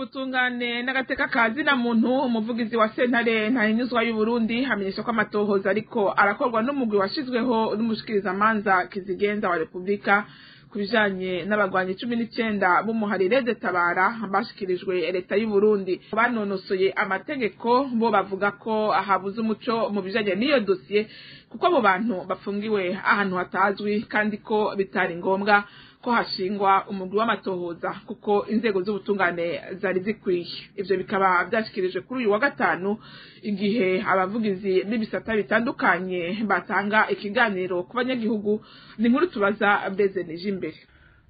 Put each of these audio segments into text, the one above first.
cy'ubutungane n'agateka kazina muntu, umuvugizi wa sentare Ntahinyuzwa y'u Burundi hamenyesha ko amatohoza ariko arakorwa n'umugwi washizweho n'umushikirizamanza kizigenza wa Republika ku bijanye n'abagwanyi 19 b'umuhari RED-Tabara bashikirijwe leta y'u Burundi. Banonosoye amategeko bo bavuga ko habuze umuco mu bijanye n'iyo dosiye, kuko abo bantu bafungiwe ahantu hatazwi, kandi ko bitari ngombwa ko hashingwa umugwi w'amatohoza kuko inzego z'ubutungane zari zikwiye. Ivyo bikaba vyashikirijwe kuri uyu wa gatanu, igihe abavugizi b'ibisata bitandukanye batanga ikiganiro ku banyagihugu. Ni inkuru tubaza Beze Nijimbere.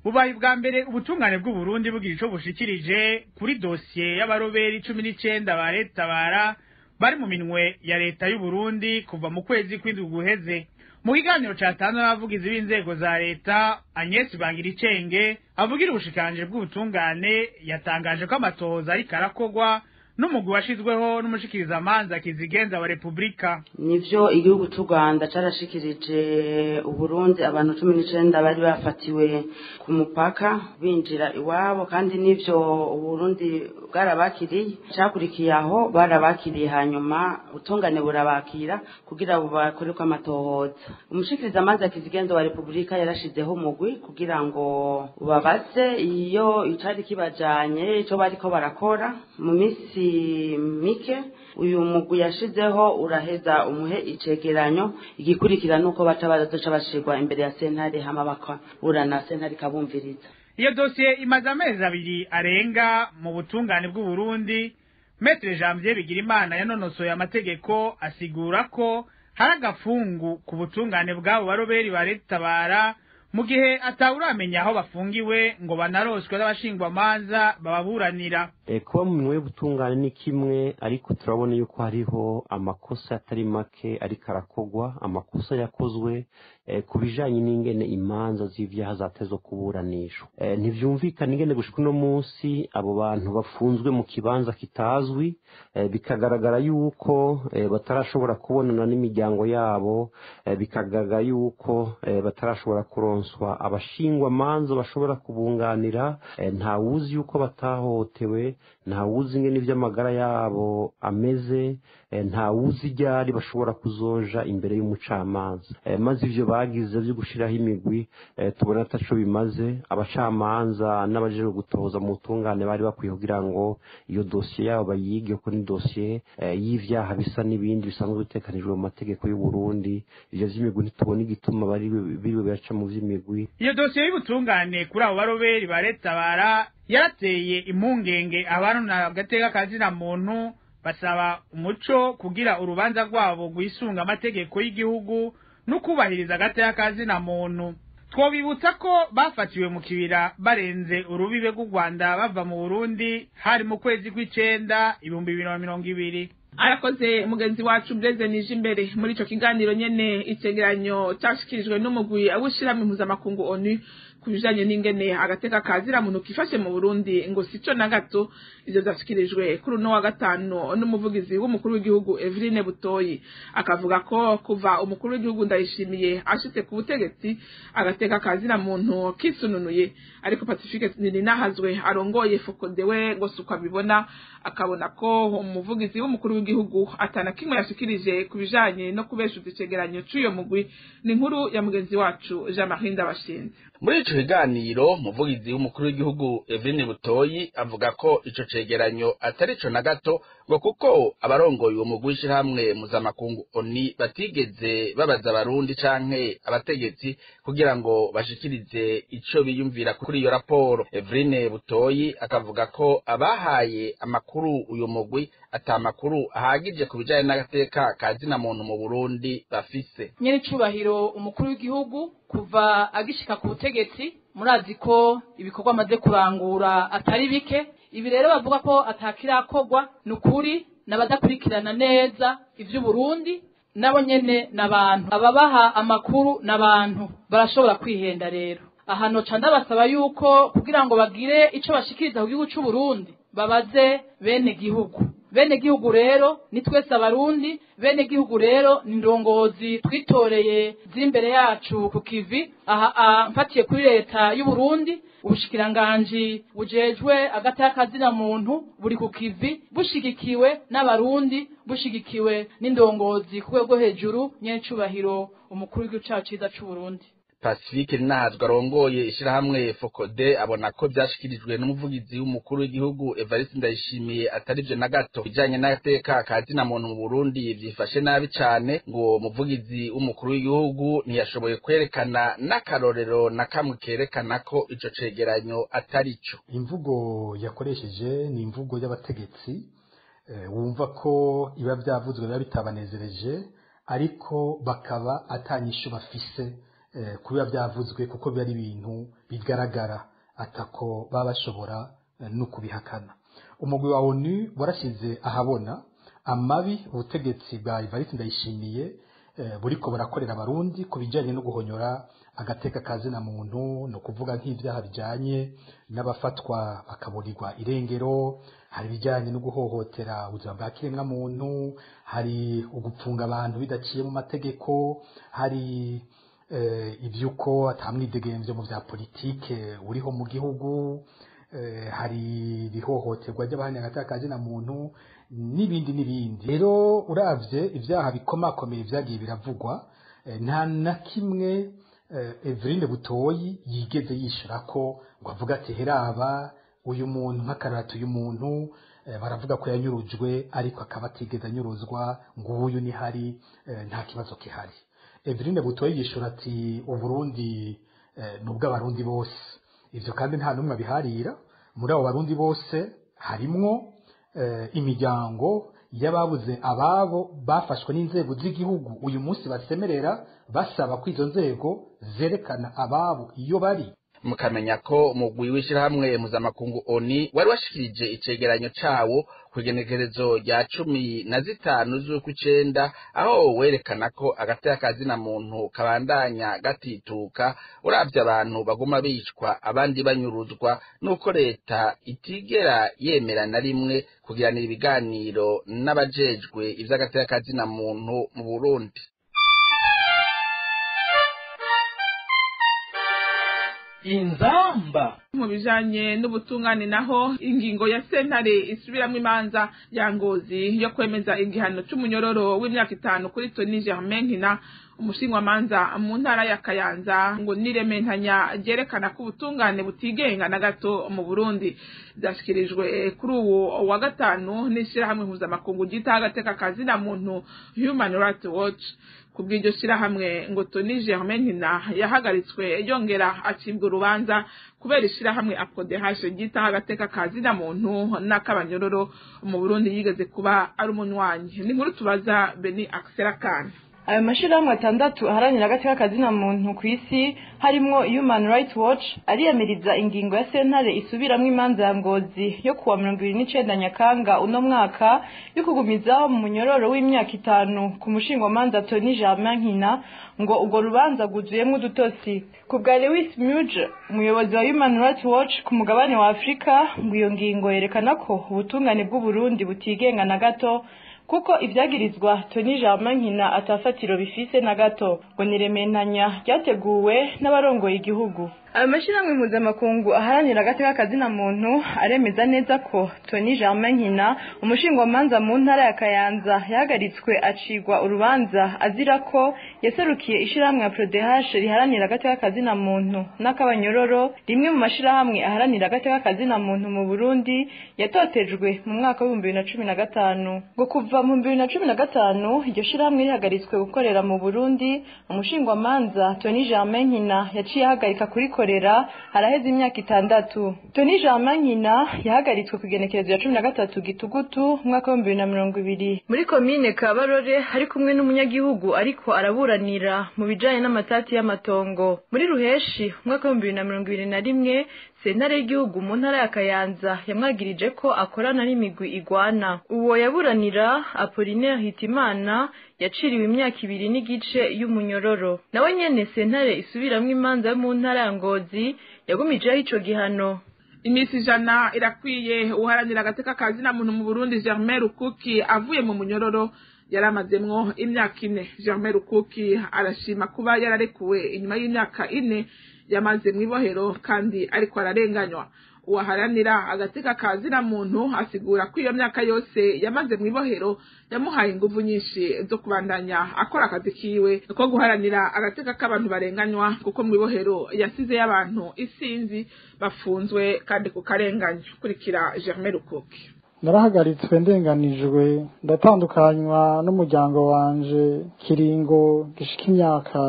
Bubaye bwa mbere ubutungane bw'u Burundi bugira ico bushikirije kuri dosiye y'abaroberi 19 ba RED-Tabara bari mu minwe ya leta y'u Burundi kuva mu kwezi kw'indwi guheze. Mu kiganiro catanzwe n'abavugizi b'inzego za leta, Agnes Bangiricenge avugira ubushikiranganji bw'ubutungane yatangaje ko amatohoza ariko arakorwa n'umugwi washizweho n'umushikirizamanza kizigenza wa Republika. Nivyo, igihugu c'u Rwanda carashikirije Uburundi abantu 19 bari bafatiwe ku mupaka binjira iwabo, kandi nivyo, Uburundi bwarabakiriye. Cakurikiye aho, barabakiriye, hanyuma ubutungane burabakira kugira bubakorerwe amatohoza. Umushikirizamanza kizigenza wa Republika yarashizeho umugwi kugira ngo ubabaze iyo icari kibajanye, ico bariko barakora. Mu misi mike uyu mugwi yashizeho uraheza umuhe icegeranyo. Igikurikira nuko baca bazoca bashirwa imbere ya sentare, hama bakaburana, sentare ikabumviriza. Iyo dosiye imaze amezi 2 arenga mu butungane bw'u Burundi. Maître Janvier Bigirimana yanonosoye amategeko asigura ko hari agafungu ku butungane bw'abo baroberi ba RED-Tabara mu gihe atawuramenya aho bafungiwe ngo banaroswe n'abashingwamanza bababuranira. Kuba mu minwe y'ubutungane ni kimwe, ariko turabona yuko hariho amakosa atari make ariko arakogwa, amakosa yakozwe ku bijanye n'ingene imanza z'ivyaha zatezwa kuburanishwa. Ntivyumvikana ingene gushika uno munsi abo bantu bafunzwe mu kibanza kitazwi, bikagaragara yuko batarashobora kubonana n'imiryango yabo, bikagaragara yuko batarashobora kuronswa abashingwamanza bashobora kubunganira. Ntawuzi yuko batahohotewe, ntawuzi ingene ivy'amagara yabo ameze, ntawuzi ryari bashobora kuzoja imbere y'umucamanza. Maze ivyo bagize vyo gushiraho imigwi tubona ataco bimaze. Abacamanza n'abajejwe gutoza mu butungane bari bakwiye kugira ngo iyo dosiye yabo bayige, kuko ni dosiye y'ivyaha bisa n'ibindi bisanzwe bitekanijwe mu mategeko y'u Burundi. Ivyo vy'imigwi ntitubona igituma bari biriwe biraca mu vy'imigwi. Iyo dosiye y'ubutungane kuri abo baroberi ba RED-Tabara yarateye impungenge abaruna agateka kazina muntu, basaba umuco kugira urubanza rwabo rwisunga amategeko y'igihugu no kubahiriza agateka kazina muntu. Twobibutsa ko bafatiwe mu kibira barenze urubibe rw'u Rwanda bava mu Burundi, hari mu kwezi kw'icenda 2020. Arakoze mugenzi wacu Blaise Nijimbere. Muri ico kiganiro nyene, icegeranyo cashikirijwe n'umugwi w'ishirahamwe mpuzamakungu ONU ku bijanye n'ingene agateka kazira muntu kifashe mu Burundi ngo sico na gato. Ivyo vyashikirijwe kuri uno wa gatanu n'umuvugizi w'umukuru w'igihugu Eveline Butoyi, akavuga ko kuva umukuru w'igihugu Ndayishimiye ashitse ku butegetsi agateka kazira muntu kisununuye. Ariko Pacifique Nininahazwe arongoye FOCODE we ngo suko abibona, akabona ko umuvugizi w'umukuru w'igihugu atana kimwe yashikirije ku bijanye no kubeshuza icegeranyo c'uyo mugwi. Ni inkuru ya mugenzi wacu Jean Marie Ndabashinze. Muri ico kiganiro, umuvugizi w'umukuru w'igihugu Eveline Butoyi avuga ko ico cegeranyo atari co na gato, ngo kuko abarongoye uwo mugwi w'ishirahamwe mpuzamakungu ONU batigeze babaza abarundi canke abategetsi kugira ngo bashikirize ico biyumvira kuri iyo raporo. Eveline Butoyi akavuga ko abahaye amakuru uyu mugwi ata makuru ahagije ku bijanye n'agateka ka zina muntu mu Burundi bafise. Nyenicubahiro umukuru w'igihugu, kuva agishika ku butegetsi, murazi ko ibikorwa amaze kurangura atari bike. Ibi rero bavuga ko atakirakorwa, ni ukuri n'abadakurikirana neza ivy'Uburundi. Nabo nyene n'abantu, ababaha amakuru n'abantu, barashobora kwihenda. Rero aha noca ndabasaba yuko kugira ngo bagire ico bashikiriza ku gihugu c'Uburundi babaze bene gihugu. Bene gihugu rero ni twese abarundi, bene gihugu rero ni ndongozi twitoreye z'imbere yacu ku kivi. Aha mfatiye kuri leta y'u Burundi, ubushikiranganji bujejwe agateka kazina muntu buri ku kivi, bushigikiwe n'abarundi, bushigikiwe n'indongozi ku rwego hejuru, nyencubahiro umukuru w'igihugu cacu ciza c'u Burundi. Pacifique Ntazwa arongoye ishirahamwe Fokode abona ko byashikirijwe n'umuvugizi w'umukuru w'igihugu Evariste Ndayishimiye atari byo na gato. Bijanye n'agateka kazina muntu mu Burundi vyifashe nabi cane, ngo umuvugizi w'umukuru w'igihugu ntiyashoboye kwerekana n'akarorero na kamwe kerekana ko ico cegeranyo atari cyo. Imvugo yakoresheje ni imvugo y'abategetsi, wumva ko iba byavuzwe biba bitabanezereje, ariko bakaba atanyishu bafise kubiba byavuzwe, kuko biba ari ibintu bigaragara atako baba bashobora no kubihakana. Umugwi wa ONU warashyize ahabona amabi ubutegetsi bwa Evariste Ndayishimiye buriko burakorera abarundi ku bijyanye no guhonyora agateka kazina muntu, no kuvuga nk'ibyaha bijyanye n'abafatwa bakaburirwa irengero, hari ibijyanye no guhohotera ubuzima bwa kiremwa muntu, hari ugupfunga abantu bidaciye mu mategeko, hari iby'uko atamwidegemvyo mu bya politike uriho mu gihugu, hari ibihohoterwa ry'abahanya agateka kazina muntu n'ibindi n'ibindi. Rero uravye ibyaha bikomakomeye vyagiye biravugwa, nta na kimwe Eveline Butoyi yigeze yishura ko ngo avuga ati heraba uyu muntu nk'akarata, uyu muntu baravuga ko yanyurujwe ariko akaba atigeze anyuruzwa, nguyu ni hari nta kibazo kihari. Eveline Butoyi yishura ati Uburundi nubwo abarundi bose, ivyo kandi nta numwe abiharira. Muri abo barundi bose harimwo imiryango y'ababuze ababo bafashwe n'inzego z'igihugu uyu munsi basemerera basaba ko izo nzego zerekana ababo iyo bari. Mukamenya ko umugwi w'ishirahamwe mpuzamakungu ONU wari washikirije icegeranyo cawo ku igenekerezo rya 15 z'ukwicenda, aho werekana ko agateka kazina muntu kabandanya gatituka, uravye abantu baguma bicwa abandi banyuruzwa, nuko leta itigera yemera na rimwe kugiranira ibiganiro n'abajejwe ivy'agateka kazina muntu mu Burundi. Inzamba. Mu bijanye n'ubutungane naho, ingingo ya sentare isubiramwo imanza ya Ngozi yo kwemeza igihano c'umunyororo w'imyaka 5 kuri Tony Germain Nkina, umushinwamanza mu ntara ya Kayanza, ngo nirementanya ryerekana ko ubutungane butigenga na gato mu Burundi. Byashikirijwe kuri uwo wa gatanu n'ishirahamwe mpuzamakungu ryita agateka kazina muntu Human Rights Watch. Kubw'iryo shirahamwe ngo Tony Germain Nkina yahagaritswe yongera acibwa urubanza kubera ishirahamwe APRODH ryita agateka kazina muntu n'akabanyororo mu Burundi yigeze kuba ari umunywanyi. Ni inkuru tubaza Beni Axel Khan. Ayo mashirahamwe 6 aharanira agateka kazina muntu ku isi harimwo Human Rights Watch ariyamiriza ingingo ya sentare isubiramwo imanza ya Ngozi yo kuwa 29 Nyakanga uno mwaka yo kugumizaho mu munyororo w'imyaka 5 ku mushingwamanza Tony Germain Nkina, ngo urwo rubanza rwuzuyemwo udutosi. Ku bwa Lewis Mudge, umuyobozi wa Human Rights Watch ku mugabane wa Afrika, ngo iyo ngingo yerekana ko ubutungane bw'u Burundi butigenga na gato, kuko ivyagirizwa Tony Germain Nkina atafatiro bifise na gato, ngo nirementanya ryateguwe n'abarongoye igihugu. Ayo mashirahamwe mpuzamakungu aharanira agateka kazina muntu aremeza neza ko Tony Germain Nkina, umushingwamanza mu ntara ya Kayanza, yahagaritswe acigwa urubanza azira ko yaserukiye ishirahamwe ya PRODH riharanira agateka kazina muntu n'akabanyororo, rimwe mu mashirahamwe aharanira agateka kazina muntu mu Burundi, yatotejwe mu mwaka wa 2015. Ngo kuva mu 2015 iryo shirahamwe rihagaritswe gukorera mu Burundi, umushingwamanza Tony Germain Nkina yaciye ahagarika kuri korera haraheze imyaka 6. Tony Germain Nkina yahagaritswe ku igenekerezo ya 13 Gitugutu umwaka wa 2020 muri komine Kabarore, ari kumwe n'umunyagihugu ariko araburanira mu bijanye n'amatati y'amatongo. Muri Ruheshi umwaka wa 2021 sentare y'igihugu mu ntara ya Kayanza yamwagirije ko akorana n'imigwi igwana. Uwo yaburanira Apollinaire Hitimana yaciriwe imyaka 2.5 y'umunyororo. Nawe nyene sentare isubiramwo imanza yo mu ntara ya Ngozi yagumijeho ico gihano. Imisi 100 irakwiye uharanira agateka ka zina muntu mu Burundi Germain Rukuki avuye mu munyororo yaramazemwo imyaka 4. Germain Rukuki arashima kuba yararekuwe inyuma y'imyaka 4 yamaze mw'ibohero kandi ariko ararenganywa. Uwaharanira agateka ka zina muntu asigura ko iyo myaka yose yamaze mw'ibohero yamuhaye inguvu nyinshi zo kubandanya akora akazi kiwe ko guharanira agateka k'abantu barenganywa, kuko mw'ibohero yasize y'abantu isinzi bafunzwe kandi ku karenganywa. Kurikira Germain Rukuki. Narahagaritswe ndenganijwe, ndatandukanywa n'umuryango wanje kiringo gishika imyaka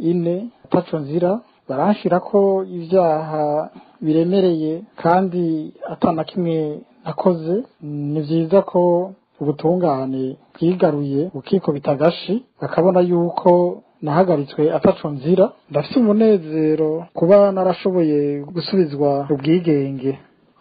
4 ataco nzira. Baranshira ko ivyaha biremereye kandi atana kimwe nakoze. Ni vyiza ko ubutungane bwigaruye bukiko bitagashi, bakabona yuko nahagaritswe ataco nzira. Ndafise umunezero kuba narashoboye gusubizwa ubwigenge.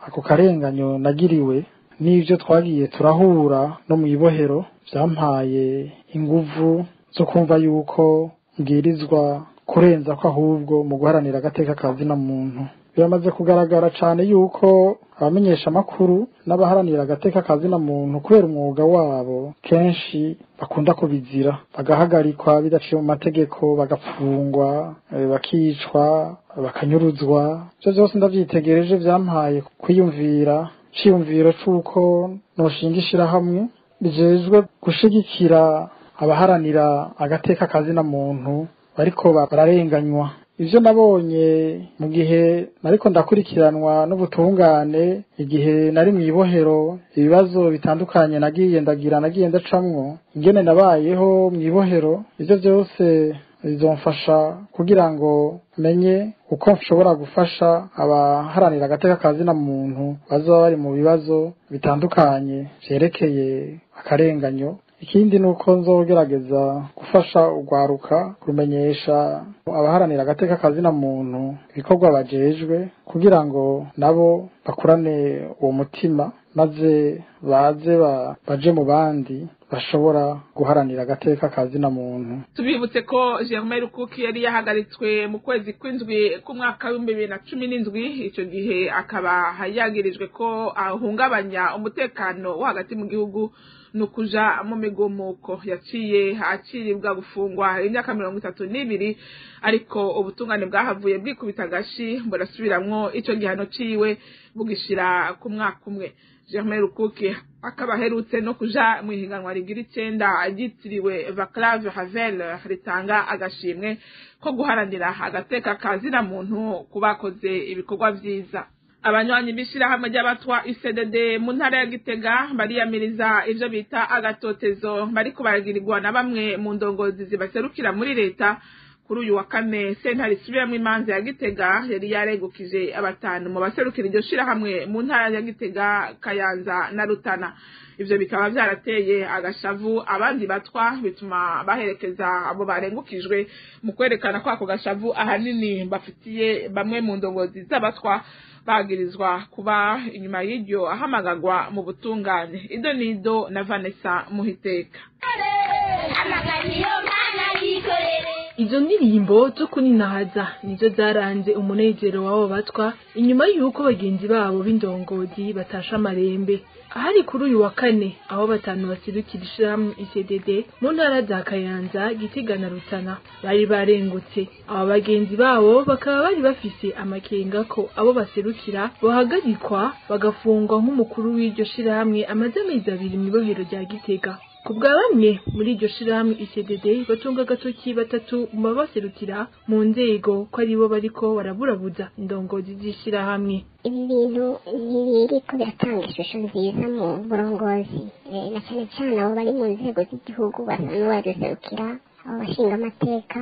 Ako karenganyo nagiriwe n'ivyo twagiye turahura no mw'ibohero vyampaye inguvu zo kumva yuko mbwirizwa kurenza ko ahubwo mu guharanira agateka ka zina muntu. Biramaze kugaragara cane yuko abamenyesha makuru n'abaharanira agateka ka zina muntu kubera umwuga wabo kenshi bakunda kubizira, bagahagarikwa bidaciye mu mategeko, bagapfungwa, bakicwa, bakanyuruzwa. Ivyo vyose ndavyitegereje vyampaye kwiyumvira ciyumviro c'uko noshinga ishirahamwe rijejwe gushigikira abaharanira agateka ka zina muntu bariko bararenganywa. Ivyo nabonye mu gihe nariko ndakurikiranwa n'ubutungane, igihe nari mw'ibohero, ibibazo bitandukanye nagiye ndagira, nagiye ndacamwo, ingene nabayeho mw'ibohero, ivyo vyose bizomfasha kugira ngo menye uko nshobora gufasha abaharanira agateka ka zina muntu bazoba bari mu bibazo bitandukanye vyerekeye akarenganyo. Ikindi nuko nzogerageza gufasha ugwaruka kumenyesha abaharanira agateka ka zina muntu ibikorwa bajejwe, kugira ngo nabo bakurane uwo mutima maze baze baje mu bandi bashobora guharanira agateka ka zina muntu. Tubibutse ko Germain Rukuki yari yahagaritswe mu kwezi kw'indwi k'umwaka wa 2017. Ico gihe akaba yagirijwe ko ahungabanya umutekano wo hagati mu gihugu nukuja mu migumuko. Yaciye aciribwa gufungwa imyaka 32, ariko ubutungane bwahavuye bwikubita agashi burasubiramwo ico gihano ciwe bugishira ku mwaka umwe. Germain Rukuki akaba aherutse no kuja mu ihiganwa rigira 9 ryitiriwe Vaclav Havel ritanga agashimwe ko guharanira agateka ka zina muntu kubakoze ibikorwa vyiza. Abanywanyi b'ishirahamwe ry'abatwa ICDD mu ntara ya Gitega bariyamiriza ivyo bita agatotezo bariko baragirirwa na bamwe mu ndongozi zibaserukira muri leta. Kuri uyu wa kane sentare isubiramwo imanza ya Gitega yari yaregukije 5 mu baserukira iryo shirahamwe mu ntara ya Gitega, Kayanza na Rutana. Ivyo bikaba vyarateye agashavu abandi batwa, bituma baherekeza abo barengukijwe mu kwerekana ko ako gashavu ahanini bafitiye bamwe mu ndongozi z'abatwa bagirizwa kuba inyuma y'iryo ahamagagwa mu butungane. Ido nido na Vanessa Muhiteka. Izo ndirimbo zo kuninahaza nizo zaranze umunezero w'abo batwa inyuma y'uko bagenzi babo b'indongozi batasha amarembe. Ahari kuri uyu wa kane aho 5 baserukira ishirahamwe ICDD mu ntara za Kayanza, Gitega na Rutana bari barengutse. Aba bagenzi babo bakaba bari bafise amakenga ko abo baserukira bohagarikwa bagafungwa nk'umukuru w'iryo shirahamwe amaze amezi 2 mw'ibohero rya Gitega. Kubwa bamwe muri iryo shirahamwe ICDD batunga agatoki 3 mu babaserukira mu nzego ko aribo bariko baraburabuza indongozi z'ishirahamwe. Ibi bintu ntibiriko biratanga ishusho nziza mu burongozi, na cyane cyane abo bari mu nzego z'igihugu basa n'ubaduserukira, abo bashinga amateka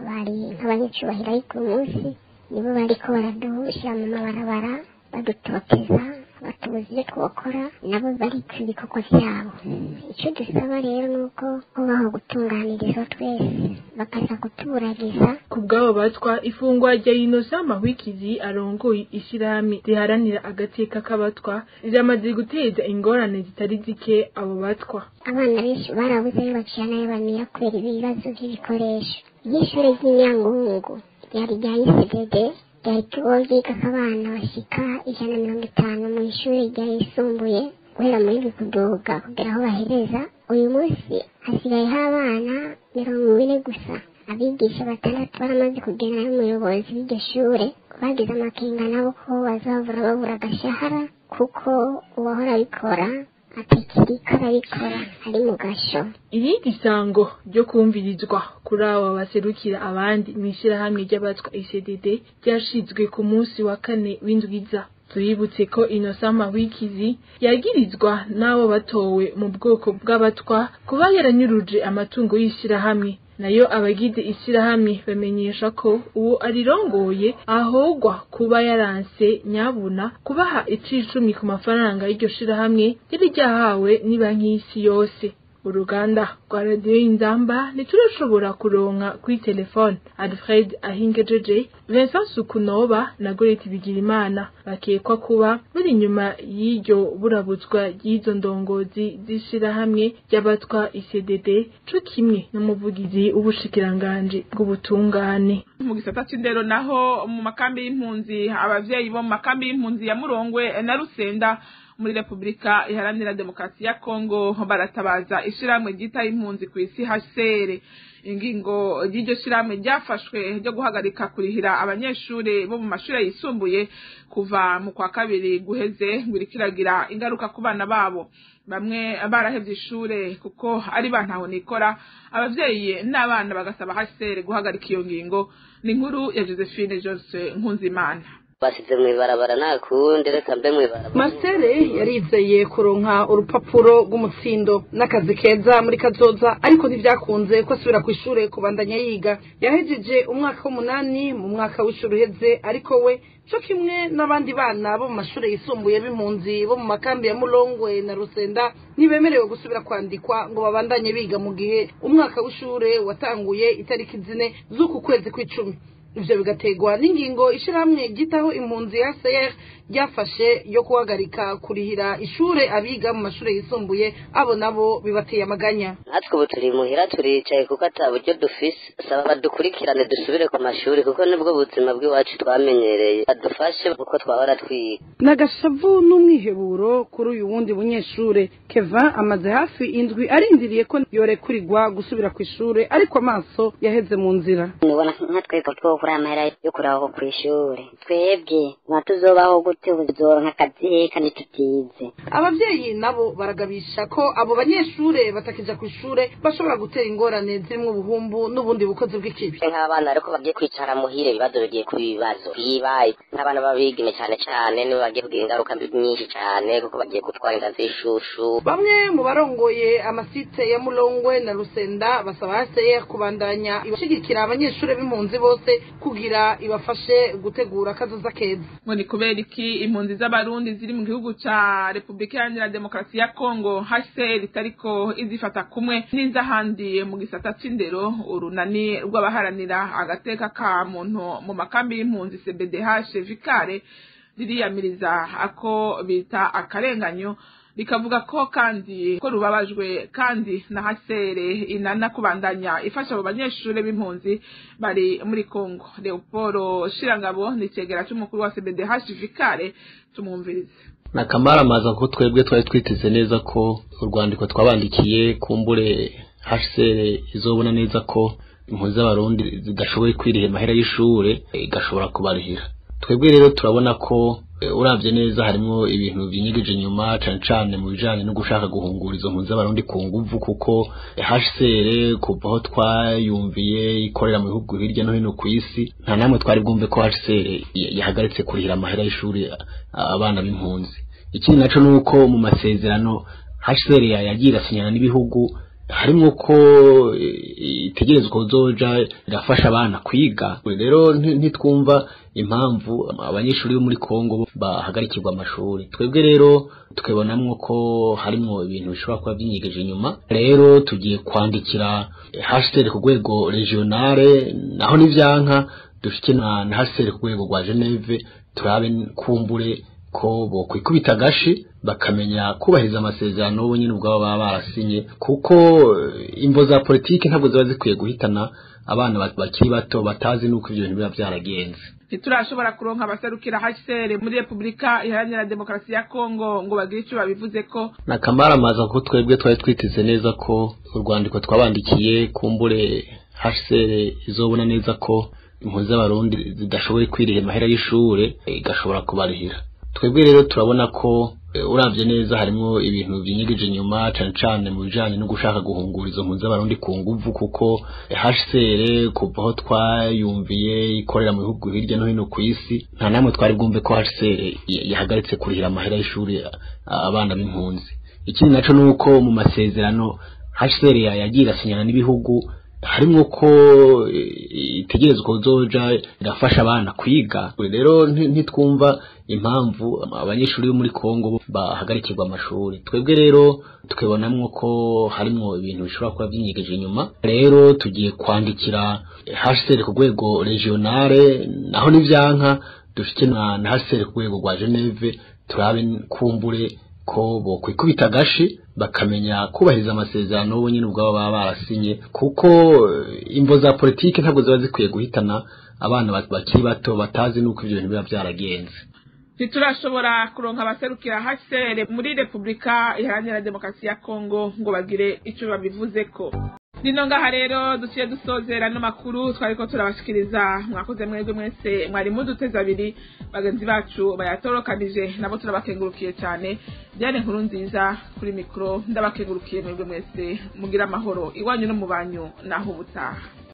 bari nk'abanyicubahiro, ariko uyu munsi nibo bariko baradushyira mu mabarabara badutoteza, batubuza ibyo twokora, nabo barika ibikorwa vyabo. Ico dusaba rero nuko kubaho gutunganirizwa twese, bakaza kutuburagiza. Kubw'abo batwa, ifungwa rya Innocent Mahwikizi arongoye ishirahamwe riharanira agateka k'abatwa riramaze guteza ingorane zitari zike abo batwa. Abana benshi barabuze ayo bacira n'ayo bamira kubera ibibazo vy'ibikoresho. Nk'ishure ry'Inyangungu ryari rya ICDD Ryari ryigako abana bashika 150 mu ishuri ryayisumbuye, guhera muri bikuduga kugera aho bahereza. Uyu munsi hasigayeho abana 40 gusa. Abigisha 6 baramaze kugena n'umuyobozi w'iryo shure. Bagize amakenga nabo ko bazabura babura agashahara, kuko uwahora abikora atakiriko arabikora, ari mu gasho. Irindi sango ryo kumvirizwa kuri abo baserukira abandi mw'ishirahamwe ry'abatwa ICDD ryashizwe ku munsi wa kane w'indwiza. Tuributse ko Innocent Mahwikizi yagirizwa n'abo batowe mu bwoko bw'abatwa kuba yaranyuruje amatungo y'ishirahamwe. Nayo abagize ishirahamwe bamenyesha ko uwo arirongoye ahogwa kuba yaranse nyabuna kubaha 10% ku mafaranga y'iryo shirahamwe yari ryahawe ni banki y'isi yose. Uruganda rwa radiyo Inzamba ntiturashobora kuronka kuri telefone Alfred Ahingejeje, Vincent Sukunoba na Goreti Bigirimana bakekwa kuba bari inyuma y'iryo burabuzwa ry'izo ndongozi z'ishirahamwe ry'abatwa ICDD, co kimwe n'umuvugizi w'ubushikiranganji bw'ubutungane. Mu gisata c'indero naho, mu makambi y'impunzi, abavyeyi bo mu makambi y'impunzi ya Murongwe na Rusenda muri Republika Iharanira Demokarasi ya Kongo baratabaza ishirahamwe ryita impunzi ku isi HCR. Ingingo ry'iryo shirahamwe ryafashwe ryo guhagarika kurihira abanyeshure bo mu mashure yisumbuye kuva mu kwa kabiri guheze ngo irikiragira ingaruka ku bana babo. Bamwe barahevye ishure kuko ari bantaho nikora. Abavyeyi n'abana bagasaba HCR guhagarika iyo ngingo. Ni inkuru ya Josephine Johnson Nkunzimana. Basize mw'ibarabara nta kundi, reka mbe mw'ibarabara. Marcel yarizeye kuronka urupapuro rw'umutsindo n'akazi keza muri kazoza, ariko ntibyakunze ko asubira ku ishure kubandanya yiga. Yahejeje umwaka w'umunani mu mwaka w'ishuri uheze, ariko we co kimwe n'abandi bana bo mu mashure yisumbuye b'impunzi bo mu makambi ya Murongwe na Rusenda ntibemerewe gusubira kwandikwa ngo babandanye biga mu gihe umwaka w'ishure watanguye itariki 4 z'uku kwezi kw'icumi. Ivyo bigategwa n'ingingo ishirahamwe ryitaho impunzi ya HCR ryafashe yo guhagarika kurihira ishure abiga mu mashure yisumbuye. Abo nabo bibateye amaganya. Natwe ubu turi muhira turicaye kuko ata buryo dufise. Saba badukurikirane dusubire ku mashuri, kuko nibwo buzima bw'iwacu twamenyereye, badufashe kuko twahora twiga. N'agashavu n'umwiheburo kuri uyu wundi munyeshure Kevin, amaze hafi indwi arindiriye ko yorekurirwa gusubira ku ishure, ariko amaso yaheze mu nzira. Nibona nka twebwe twokura amahera yo kuraho ku ishure, twebwe nka tuzobaho gute? Uzoronka akazi kandi tutize. Abavyeyi nabo baragabisha ko abo banyeshure batakija ku ishure bashobora gutera ingorane zirimwo ubuhumbu n'ubundi bukozi bw'ikibi. Nk'abana ariko bagiye kwicara muhire, ibibazo bigiye kuba ibibazo bibaye. Nk'abana b'abigeme cane cane nibo bagiye kugira ingaruka mbi nyinshi cane, kuko bagiye gutwara inda z'ishushu. Bamwe mu barongoye amasite ya Murongwe na Rusenda basaba HCR kubandanya ibashigikira abanyeshure b'impunzi bose kugira ibafashe gutegura kazoza keza. Ngo ni kubera iki impunzi z'abarundi ziri mu gihugu ca Republika Iharanira Demokarasi ya Kongo HCR itariko izifata kumwe n'izahandi mu gisata c'indero? Urunani rw'abaharanira agateka ka muntu mu makambi y'impunzi CBDH Vikare ririyamiriza ako bita akarenganyo, rikavuga ko kandi ko rubabajwe kandi na HCR inana kubandanya ifasha abo banyeshure b'impunzi bari muri Kongo. Leopold Shirangabo ni cegera c'umukuru wa CBDH Vikare, tumwumvirize. Nakamaramaza ko twebwe twari twiteze neza ko urwandiko twabandikiye kumbure HCR izobona neza ko impunzi z'abarundi zidashoboye kwiriha amahera y'ishure, igashobora kubarihira. Twebwe rero turabona ko uravye neza harimo ibintu byinyegeje inyuma, cane cane mu bijanye no gushaka guhungura izo mpunzi z'abarundi ku nguvu, kuko HCR kuva aho twayumviye ikorera mu bihugu hirya no hino ku isi, nta namwe twari bwumve ko HCR yahagaritse kurihira amahera y'ishuri abana b'impunzi. Ikindi naco nuko mu masezerano HCR yagiye irasinyana n'ibihugu harimwo ko itegerezwa kuzoja irafasha abana kwiga. Rero ntitwumva impamvu abanyeshuri bo muri Kongo bahagarikirwa amashuri. Twebwe rero tukabonamwo ko harimwo ibintu bishobora kuba byinyegeje inyuma. Rero tugiye kwandikira HCR ku rwego regionale, naho nivyanka dushike na HCR ku rwego rwa Geneve, turabe kumbure ko bokwikubita agashi bakamenya kubahiriza amasezerano bo nyine ubwabo baba barasinye, kuko imvo za politiki ntabwo ziba zikwiye guhitana abana bakiri bato batazi nuko ibyo bintu biba byaragenze. Ntiturashobora kuronka abaserukira HCR muri Republika Iharanira Demokarasi ya Kongo ngo bagire ico babivuze ko. Nakamaramaza kuko twebwe twari twiteze neza ko urwandiko twabandikiye kumbure HCR izobona neza ko impunzi z'abarundi zidashoboye kwiriha amahera y'ishure igashobora kubarihira. Twebwe rero turabona ko uravye neza harimo ibintu byinyegeje inyuma, cane cane mu bijanye no gushaka guhungura izo mpunzi z'abarundi ku nguvu, kuko HCR kuva aho twayumviye ikorera mu bihugu hirya no hino ku isi nta namwe twari bwumve ko HCR yahagaritse kurihira amahera y'ishuri abana b'impunzi. Ikindi naco nuko mu masezerano HCR yagiye irasinyana n'ibihugu harimwo ko itegerezwa kuzoja irafasha abana kwiga. Rero ntitwumva impamvu abanyeshuri bo muri Kongo bahagarikirwa amashuri. Twebwe rero tukibonamwo ko harimwo ibintu bishobora kuba byinyegeje inyuma. Rero tugiye kwandikira HCR ku rwego regionale, naho nivyanka dushike na HCR ku rwego rwa Geneve, turabe kumbure ko bokwikubita agashi bakamenya kubahiriza amasezerano bo nyine ubwabo baba barasinye, kuko imvo za politiki ntabwo ziba zikwiye guhitana abana bakiri bato batazi nuko ibyo bintu biba byaragenze. Ntiturashobora kuronka abaserukira HCR muri Republika Iharanira Demokarasi ya Kongo ngo bagire ico babivuze ko. Nino ngaha rero duciye dusozera no makuru twariko turabashikiriza. Mwakoze mwebwe mwese mwari muduteze abiri, bagenzi bacu bayatorokanije nabo turabakengurukiye cyane. Diane Nkuru nziza kuri mikro ndabakengurukiye mwebwe mwese, mugira amahoro iwanyu no mu banyu naho ubutaha.